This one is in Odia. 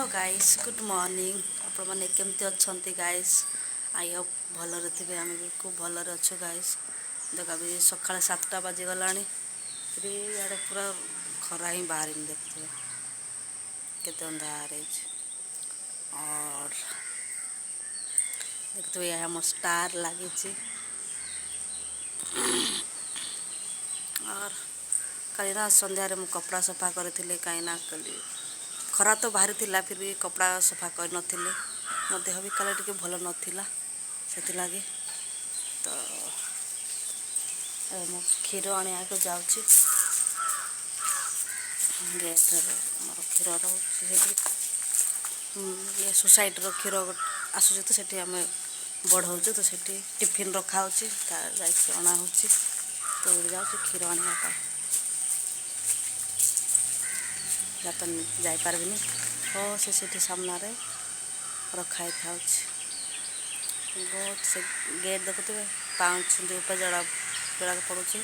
Hello guys, good morning. ଆପଣମାନେ କେମିତି ଅଛନ୍ତି ଗାଇସ୍? I Hope ଭଲରେ ଥିବେ। ଆମେ ବି ଖୁବ୍ ଭଲରେ ଅଛୁ ଗାଇସ୍। ଦେଖ, ଅବି ସକାଳ 7ଟା ବାଜିଗଲାଣି। ଇଆଡ଼େ ପୁରା ଖରା ହିଁ ବାହାରିନି। ଦେଖୁଥିବେ କେତେ ଅନ୍ଧାର ହେଇଛି। और ଦେଖୁଥିବେ, ଏହା ଆମ ଷ୍ଟାର ଲାଗିଛି। और କାଲି ନା ସନ୍ଧ୍ୟାରେ ମୁଁ କପଡ଼ା ସଫା କରିଥିଲି, କାହିଁକିନା କାଲି ଖରା ତ ବାହାରିଥିଲା, ଫିର୍ ବି କପଡ଼ା ସଫା କରିନଥିଲି। ମୋ ଦେହ ବି କାଲି ଟିକେ ଭଲ ନଥିଲା, ସେଥିଲାଗି। ତ ଏବେ ମୁଁ କ୍ଷୀର ଆଣିବାକୁ ଯାଉଛି। ଗେଟ୍ରେ ଆମର କ୍ଷୀର ରହୁଛି ସେଠି। ଇଏ ସୋସାଇଟିର କ୍ଷୀର ଆସୁଛି, ତ ସେଠି ଆମେ ବଢ଼ାଉଛୁ। ତ ସେଠି ଟିଫିନ୍ ରଖାହେଉଛି, ତା ଯାଇକି ଅଣା ହେଉଛି। ତ ଯାଉଛି କ୍ଷୀର ଆଣିବା ପାଇଁ। ତ ଯାଇପାରିବିନି। ହଁ, ସେ ସେଠି ସାମ୍ନାରେ ରଖା ହେଇଥାଉଛି। ବହୁତ ସେ ଗେଟ୍ ଦେଖୁଥିବେ, ପାଉଁଛନ୍ତି ଉପରେ ଜଣା ଜଣାକୁ ପଡ଼ୁଛି।